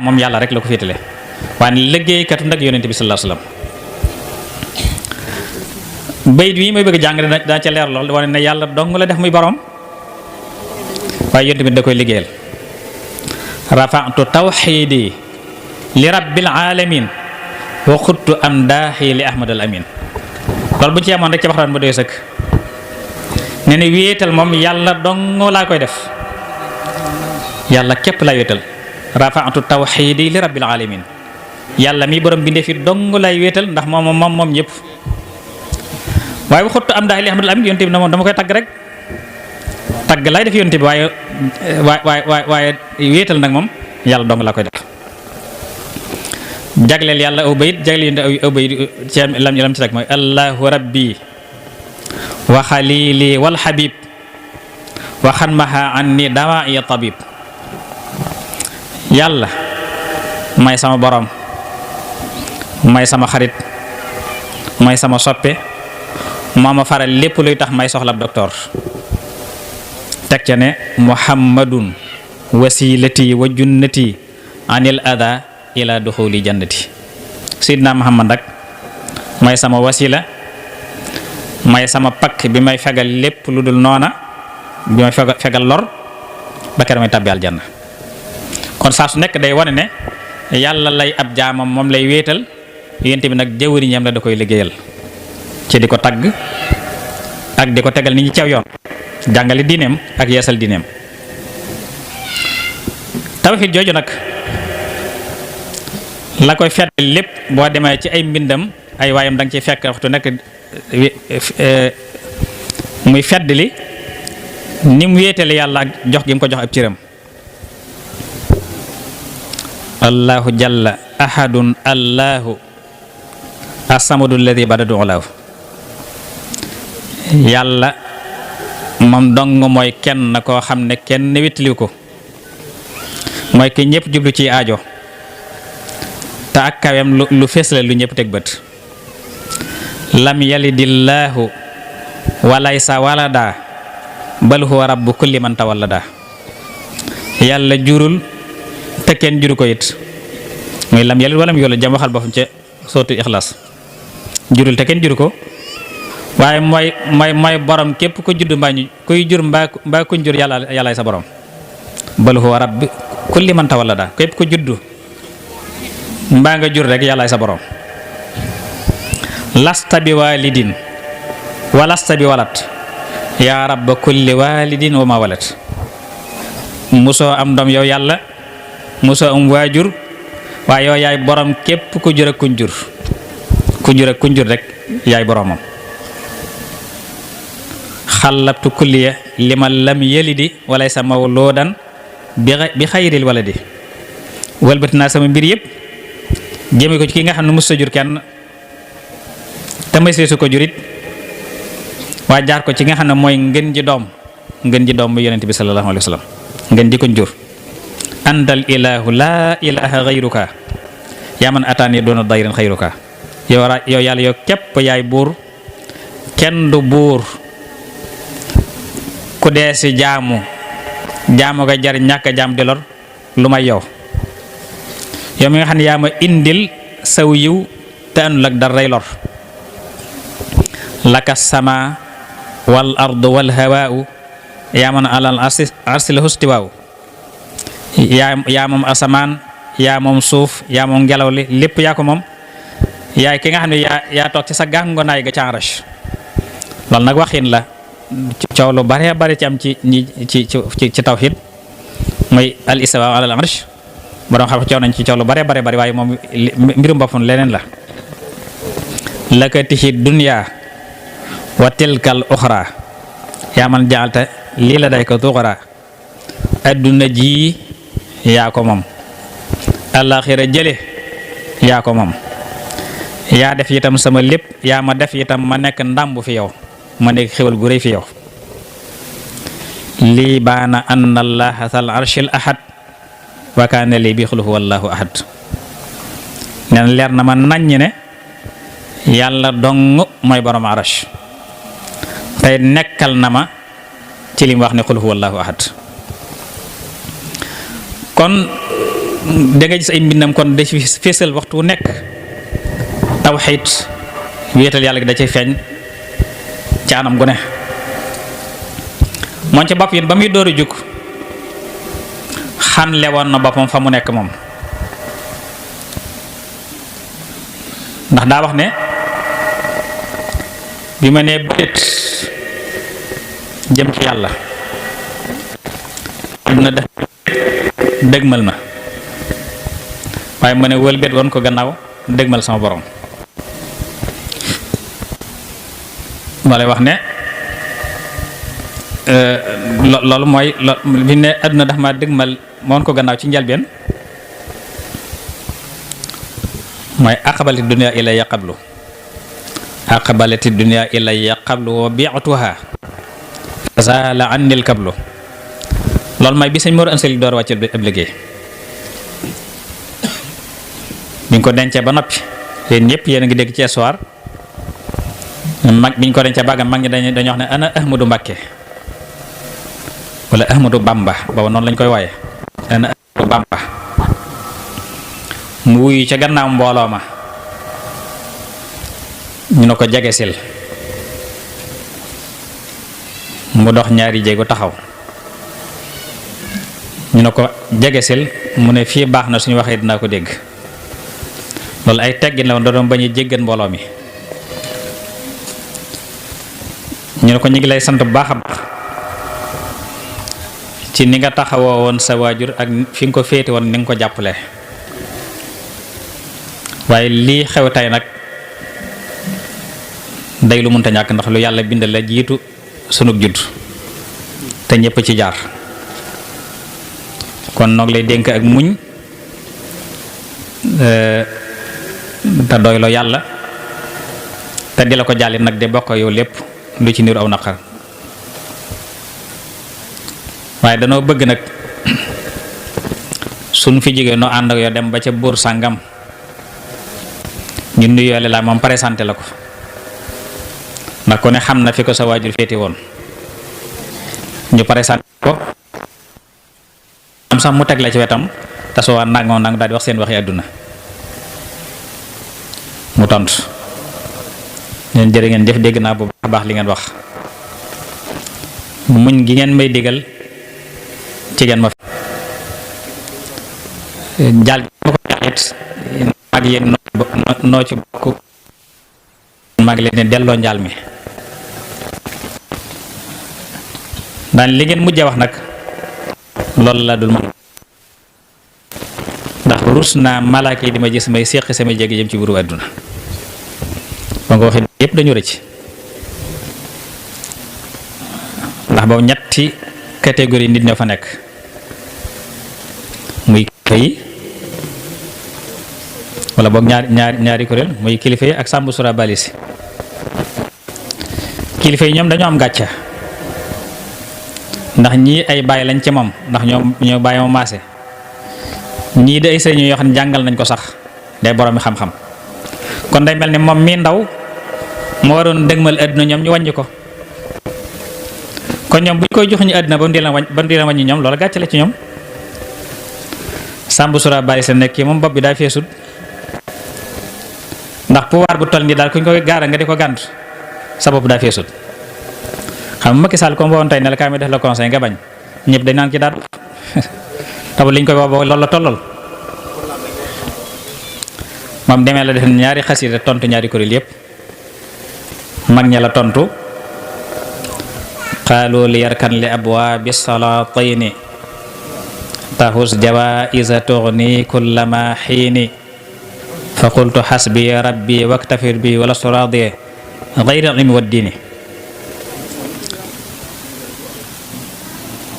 moom yàlla rek la ko féetale waaye liggéeykatu nag yonent bi sallallahu alayhi wasallam. bayit bii may bëgg jàng daa ca leer lool wane ne yàlla dong la def muy borom waaye yonent bi da koy liggéeyal. rafa'tu tawxiidi li rabbil alamin wa xuttu am daaxi li ahmadal amin. loolu bu ci amoon rek ci waxtaan ba doy sëkk ne ne wéetal moom yàlla dong laa koy def yàlla képp lay wéetal. rafa'tu tawxiidi li rabbil alamin yàlla mi borom bindee fi dong lay wéetal ndax moom ñëpp. waaye waxut am daaxi li ahmadal amin yonte bi na moom dama koy tagg rek tagg lay def yonte bi waaye wéetal nag moom yàlla dong laa koy def. jagleel yàlla aw bayit jagleel yonte aw bayit ci lam ci rek mooy allahu rabbi wa xalili wal habib wa xanmaha anni dawa ya tabib. yàlla may sama borom may sama xarit may sama soppe moo ma faral lépp luy tax may soxlab docteur. teg ca ne muhammadun wasilati wa junnati anil ada ila duxuli jannati. sidna muhammad rek may sama wasila may sama pakk bi may fegal lépp lu dul noona bi may fegal lor ba kere may tàbbi aljanna. kon saa su nekk day wane ne yàlla lay ab jaamam moom lay wéetal yonent bi nag jëwriñam la da koy liggéeyal ci di ko tagg ak di ko tegal nit ñi ceew yoon jàngale diineem ak yeesal diineem. tawxiid jooju nag la koy fedd lépp boo demee ci ay mbindam ay waayam danga ci fekk waxtu nekk muy fedd li ni mu wéetale yàlla ak jox gi mu ko jox ab cëram. allahu jalla ahadun allahu asamadu alladi badadu ulaahu. yàlla moom dong mooy kenn koo xam ne kenn wéttaliw ko mooy ki ñëpp jublu ci aajo te ak kawem lu fees la lu ñëpp teg bët. lam yalidillaahu walaysa walada bal huwa rabbu kulli man tawallada. yàlla jurul te kenn juru ko it muy lam yalid walam yulad jam waxal boppam ca sootu ixlaas jurul te kenn juru ko waaye mooy borom képp ko judd mbaa ñu kuy jur mbaa kuñ jur yàllaay sa borom. bal huwa rabbi kulli man tawallada képp ko judd mbaa nga jur rek yàllaay sa borom. lasta bi walidin wa lasta bi walat yaa rabba kulli walidin wa ma walat. musoo am doom yow yàlla musoo am waajur waaye yow yaay borom képp ku jur ak kuñ jur kuñ jur rek yaay boromam. xallabtu kulliya liman lam yalidi walaysa mawludan bi xayril waladi. wëlbati naa sama mbir yëpp jëme ko ci ki nga xam ne mos sa jur kenn te may seesu ko jurit waaye jaar ko ci nga xam ne mooy ngën ji doom bu yonent bi sallallahu alayhi wa sallam ngën ji ko jur. antal ilahu laa ilaha xayruka yaa man ataani doona dayrin xayruka. yow yàlla yow képp yaay buur kenn du buur ku dee si jaamu ga jar ñàkk jaam di lor lu may yow mi nga xam ne yaa ma indil saw yiw te anul ak daray lor. laka sama wal ardu wal hawaau yaa man alal arsil hustiwaaw. yaa moom asamaan yaa moom suuf yaa moom ngelaw li lépp yaa ko moom yaay ki nga xam ne yaa toog ci sa gàngonaay ga ca arash. loolu nag waxin la coow lu bare bare ci am ci tawhid mooy al istiwa ala al arsh borom xam coow nañ ci coow lu bare bare waaye moom mbirum boppam leneen la. laka tihi dunya wa tilkal uxra yaa man jaalta lii la day ko tuxra. adduna ji yaa ko moom alaxira jële yaa ko moom yaa def itam sama lépp yaa ma def itam ma nekk ndàmb fi yow ma nekk xewal gu rëy fi yow. lii baana anna allaha zal arshil ahad wa kaana lii bi xuluhu wallahu ahad. neen leer na ma naññ ne yàlla dong mooy borom arash tey nekkal na ma ci li mu wax ne xuluhu wallahu ahad. kon da nga gis ay mbindam kon da ci fésal waxtu nekk tawxiid wéetal yàlla gi da cay feeñ ci anam gu ne moom ci bopp yi ba muy door a jug xamle woon na boppam fa mu nekk moom ndax daa wax ne bi ma nee bëreet jëm ci yàlla dina def dëgmal ma waaye mu ne wëlbét woon ko gannaaw dëgmal sama borom ma lay wax ne loolu mooy bi ne àdduna dafa ma dëgmal ma woon ko gannaaw ci njalbeen mooy aqbalati dunya ilayya qablu aqbalati dunya ilayya qablu wa bi'tuha zala annil qablu loolu mooy bi sëñ Mor Ansali door wàccal bi ab liggéey bi ñu ko dencee ba noppi yéen ñëpp yéen a ngi dégg ci histoire mag bi ñu ko dencee bagam mag ñi dañuy wax ne ana Ahmadou Mbacké wala Ahmadou Bamba booba noonu lañ koy waaye ana Ahmadou Bamba mu wuyu ca gannaaw mbooloo ma ñu ne ko jegesil mu dox ñaari jéego taxaw ñu ne ko jegesil mu ne fii baax na suñu waxee dinaa ko dégg loolu ay teggin la woon da doon bañ a jéggan mbooloo mi ñu ne ko ñu ngi lay sant bu baax a baax ci ni nga taxawoo woon sa waajur ak fi nga ko féete woon ni nga ko jàppale waaye lii xew tey nag day lu mënta ñàkk ndax lu yàlla bind la jiitu sunug judd te ñépp ci jaar kon noog lay dénk ak muñ te doyloo yàlla te di la ko jàllit nag de bokk yow lépp lu ci niru aw naqar waaye danoo bëgg nag suñ fi jógee noo ànd ak yow dem ba ca buur sàngam ñu nuyoole la moom présenté la ko ndax ku ne xam na fi ko sa waajur féete woon ñu présenté ko am sax mu teg la ci wetam te soo waa nangoo nang daal di wax seen waxi àdduna mu tontu leen jërë ngeen jëf dégg naa bu baax li ngeen wax muñ gi ngeen may digal ci ngeen ma fi jaal gi ma ko jaalit mag yéen noo ci bokk mag leen delloo njaal mi daan li ngeen mujjee wax nag loolu la dul ma ndax rus naa malaaka yi di ma gis may séqi samay jéggi jëm ci buru àdduna ba nga waxee yépp dañu rëcc ndax boobu ñetti catégorie nit ñoo fa nekk muy kilifa yi wala boog ñaari kuréel muy kilifa yi ak sàmbu sura balisi kilifa yi ñoom dañoo am gàcca ndax ñii ay bàyyi lañ ci moom ndax ñoo bàyyi ma maase ñii de ay sëriñ yoo xam ne jàngal nañ ko sax day boroomi xam-xam kon day mel ni moom mii ndaw moo waroon dëgmal àdduna ñoom ñu wàññi ko kon ñoom bu ñu koy jox ñu àdduna ba mu di la wàññi ñoom loolu gàcce la ci ñoom sàmbu sura bari sa nekk kii moom bopp bi daa feesut ndax pouvoir bu toll nii daal ku ñu koy gaara nga di ko gànt sa bopp daa feesut xam nga Macky Sall comme woon tey ne la kaa mi def la conseil nga bañ ñëpp dañ naan ci daal tabu liñ koy wax loolu la tollool moom demee la def ñaari xasida tontu ñaari kuréel yépp mag ña la tontu qaalu li yarkan li abwaabi salaatayni tahus jawaa'iza tughni kullama xiini fa qultu xasbi rabbi waktafir bi wala suraadi gayri ilmi wa diini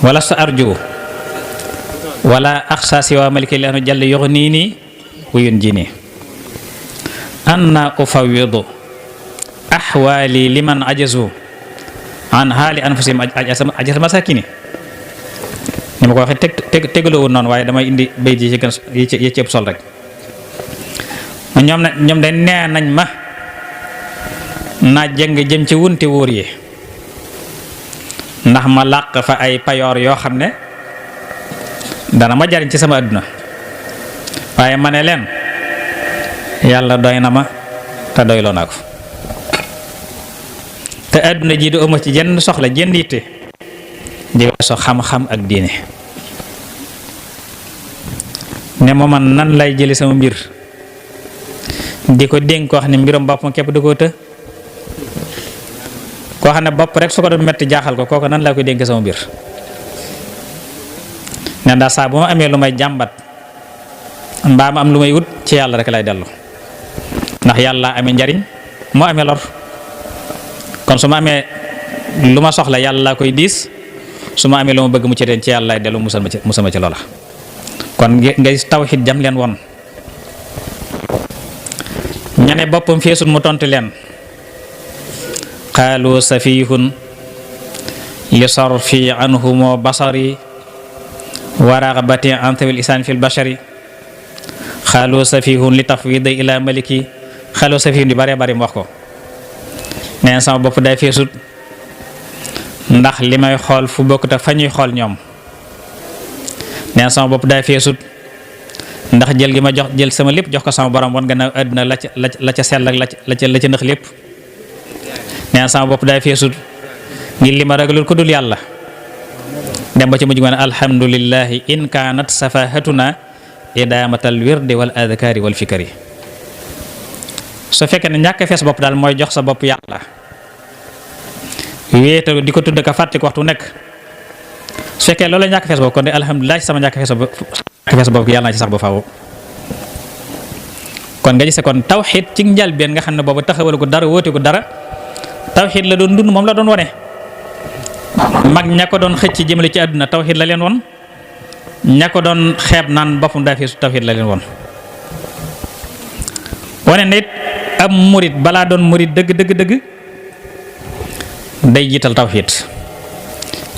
wala sa arju wala axsa siwa maliki li anu jalla yughniini wa yunjini anna ufawidu axwaali liman ajazu an haali anfusihim ajasa masakini ni ma ko waxee tegaloo woon noonu waaye damay indi bayt yi ci ëpp sol rek ñoom de nee nañ ma naa jëng jëm ci wunti wóor yi ndax ma làq fa ay payoor yoo xam ne dana ma jariñ ci sama àdduna waaye ma ne leen yàlla doy na ma te doyloo naa ko te àdduna ji du ëmma ci jenn soxla jenn yitte di weesu xam-xam ak diine ne ma man nan lay jëli sama mbir di ko dénk koo xam ne mbiram boppam képp du ko të koo xam ne bopp rek su ko doon metti jaaxal ko kooku nan laa koy dénk sama mbir ne ndax saa bu ma amee lu may jàmbat mbaa ma am lu may wut ci yàlla rek lay dellu ndax yàlla amee njariñ moo amee lor kon su ma amee lu ma soxla yàlla laa koy diis su ma amee lu ma bëgg mu ci teen ci yàlla lay dellu musal ma ci loola kon ngay tawxiid jam leen woon ñane boppam feesut mu tontu leen qaalu safihun li sarfi anhu moo basari wa ragbati an tawil isaan fil bashari xaalu safihun li tafwidi ila maliki xaalu safihun di bare bari mu wax ko neen sama bopp day feesut ndax li may xool fu bokkut ak fa ñuy xool ñoom neen sama bopp day feesut ndax jël gi ma jël sama lépp jox ko sama borom wan gannaaw àddina la ca sell ak la ca ndax lépp neen sama bopp day feesut ngir li ma ragalul ko dul yàlla dem ba ci mujj ma ne alhamdulillahi in kaanat safahatuna idaamatal wirdi wal adkaari wal fikari su fekkee ne ñàkk fees bopp daal mooy jox sa bopp yàlla wéetal di ko tudd ka fàtte ko waxtu nekk su fekkee loolu ñàkk fees bopp kon de alhamdulilah sama ñàkk fees bopp yàlla naa ci sax ba faaw kon nga gise kon tawxiid ci njëlbéen nga xam ne boobu taxawal ko dara wóote ko dara tawxiid la doon dund moom la doon wone mag ña ko doon xëcc jëmale ci àdduna tawxiid la leen woon ña ko doon xeeb naan boppam daa feesu tawxiid la leen woon wane na it am murit balaa doon murit dëgg day jiital tawxiid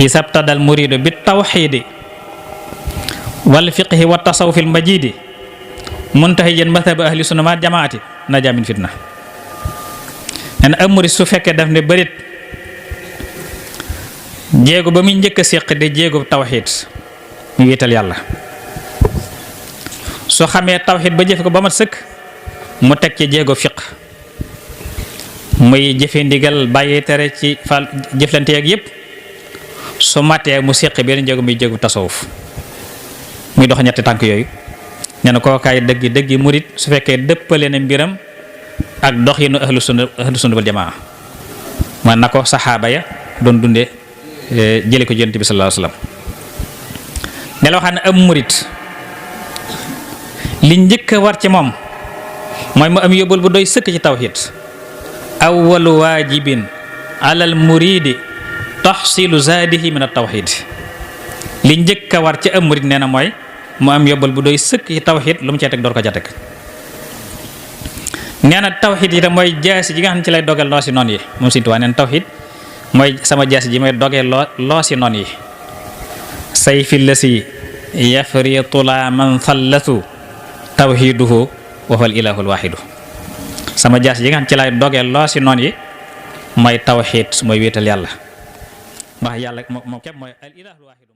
isabtadal muridu bi tawxiidi wal fiqhi wa tasawufil majidi muntahijan madhab ahli sunna ma jamaati najaa min fitna nee na am murit su fekkee daf ne bërit jéego ba muy njëkk a séq di jéego tawxiid mu wéetal yàlla su xamee tawxiid ba jëfe ko ba mat sëkk mu teg ci jéego fiq muy jëfe ndigal bàyyi tere ci fal jëflante ak yépp su matee mu séq benn jéego muy jéego tasawuf muy dox ñetti tànk yooyu nee na kookaay dëggi murit su fekkee dëppale na mbiram ak dox yi nu ahlu sunna wal jamaa man na ko saxaaba ya doon dunde jële ko Yonent bi sallallahu alayhi wasallam ne la xam ne am murit li njëkk a war ci moom mooy mu am yóbbul bu doy sëkk ci tawxiid awwalu waajibin alal muridi tahsilu zaadihi min at-tawxiid li njëkk a war ci am murit nee na mooy mu am yóbbul bu doy sëkk ci tawxiid lu mu cee teg door ko ca teg nee na tawxiid yi tam mooy jaasi ji nga xam ne ci lay dogal loo si noon yi moom Sëriñ Tuubaa nee na tawxiid mooy sama jaasi ji may dogee loo si noon yi sayfi lasi yafritu la man thallatu tawxiiduhu wa huwa al-ilaahu al-waahidu sama jaasi ji nga xam ci lay dogee loo si noon yi mooy tawxiid mooy wéetal yàlla ndax yàlla moom képp mooy al-ilaahu al-waahidu